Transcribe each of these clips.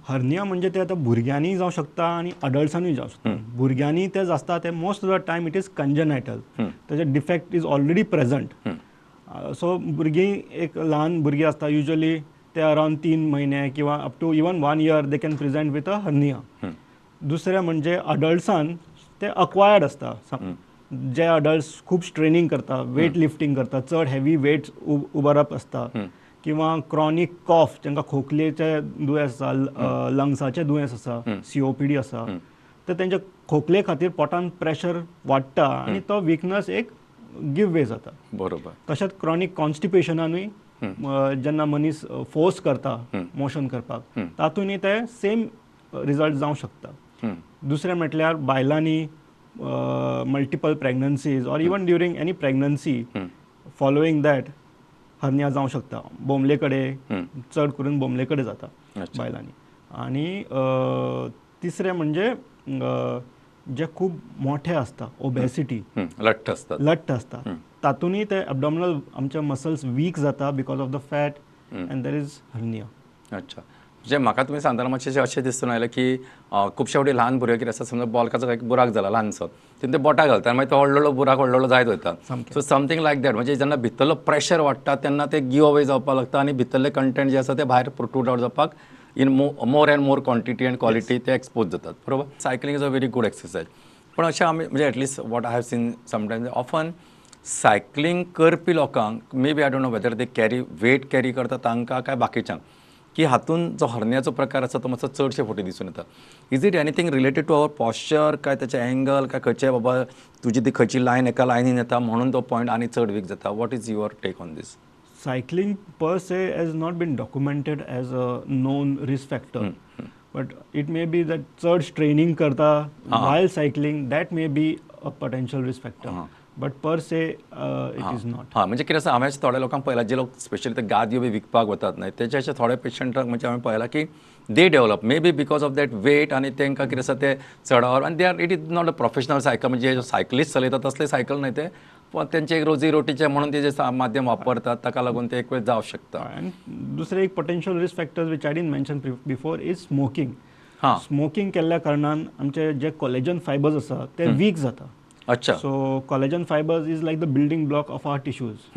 Hernia म्हणजे ते आतां भुरग्यांनी जावं शकता आनी अडल्ट्सांनी जावं शकता. भुरग्यांनी ते आसता ते most of the time it is congenital, ताचे defect is already present. So भुरगीं एक ल्हान भुरगीं आसता युजली ते अरावंड 3 महिने किंवा up to even 1 year they can present with a hernia. दुसरें म्हणजे अडल्ट्सान ते अक्वायर्ड आसता, जे अडल्ट्स खूब स्ट्रेनिंग करता, वेट लिफ्टींग करता, चड हेवी वेट उबारप आसता, किंवा क्रॉनीक कॉफ, जांकां खोकलेचें दुयेंस आसा, लंग्साचें दुयेंस आसा, COPD आसा, तर तेंच्या खोकले खातीर पोटान प्रेशर वाडटा आनी तो विकनस एक गिव वे जाता. बरोबर. तशेंच क्रॉनीक कॉन्स्टिपेशनानूय जेन्ना मनीस फोर्स करता मोशन करपाक, तातूंतय ते सेम रिजल्ट जावं शकता. दुसरें म्हटल्यार बायलांनी multiple pregnancies or even during any pregnancy following that hernia जावं शकता. बोमले कडेन, चड करून बोमले कडेन जाता बायलांनी. आनी तिसरें म्हणजे जे खूब मोठे आसता, ओबेसिटी, लठ्ठ आसता, लठ्ठ आसता, तातूंतय ते एबडॉमिनल आमचे मसल्स वीक जाता because of the fat and there is hernia. अच्छा, म्हणजे म्हाका तुमी सांगतना मातशें अशें दिसून आयलें की खुबशे फावटी ल्हान भुरगे कितें आसता, समजा बोलकाचो एक बुराक जाला ल्हानसो, तितून ते बोटां घालता आनी मागीर तो व्हडलो बुराक व्हडलो जायत वयता. सो समथींग लायक that, म्हणजे जेन्ना भितरलो प्रेशर वाडटा तेन्ना ते गिव अवे जावपाक लागता आनी भितरले कंटेंट जे आसा ते भायर प्रोट्रूड आवट जावपाक in more and more quantity and quality ते एक्सपोज जातात. बरोबर. Cycling is a very good exercise. पूण अशें आमी म्हणजे at least what I have seen sometimes often cycling करपी लोकांक maybe I don't know whether they carry weight carry करता तांकां काय बाकीच्यांक, की हातून जो हर्नियाचो प्रकार आसा तो मातसो चडशे फावटी दिसून येता. Is it anything related to our posture, काय तेचे एंगल, काय खंयचे बाबा तुजी ती खंयची लायन एका लायनीन येता म्हणून तो पॉयंट आनी चड वीक जाता? What is your take on this? Cycling per se has not been documented as a known risk factor, but it may be that चड straining करता while cycling, that may be a potential risk factor, but per se it is not. हां, म्हणजे कितें आसा, हांवें थोड्या लोकांक पळयलां जे लोक स्पेशली ते गादयो बी विकपाक वतात न्हय, तेचे अशे थोडे पेशंटांक म्हणजे हांवें पळयलां की they develop maybe because of that weight आनी तांकां कितें आसा ते चडावर आनी they are it is not a professional cycle, म्हणजे सायकलिस्ट चलयतात तसले सायकल न्हय ते, पण तेंचे एक रोजी रोटीचे म्हणून ते जे माध्यम वापरतात ताका लागून ते एक वेळ जावं शकता. आनी दुसरें एक potential risk factor which I didn't mention before is smoking. Smoking केल्ल्या कारणान आमचे जे कॉलेजन फायबर्स आसा ते वीक जाता. अच्छा. So collagen fibers is like the building block of our tissues.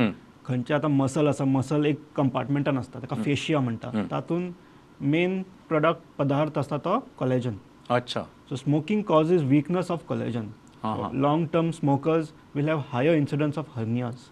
खंयचे आतां मसल आसा, मसल एक कंपार्टमेंटान आसता, ताका फेशिया म्हणटा, तातूंत मेन प्रोडक्ट पदार्थ आसता तो कॉलेजन. अच्छा. So smoking causes weakness of collagen. Long term smokers will have higher incidence of hernias.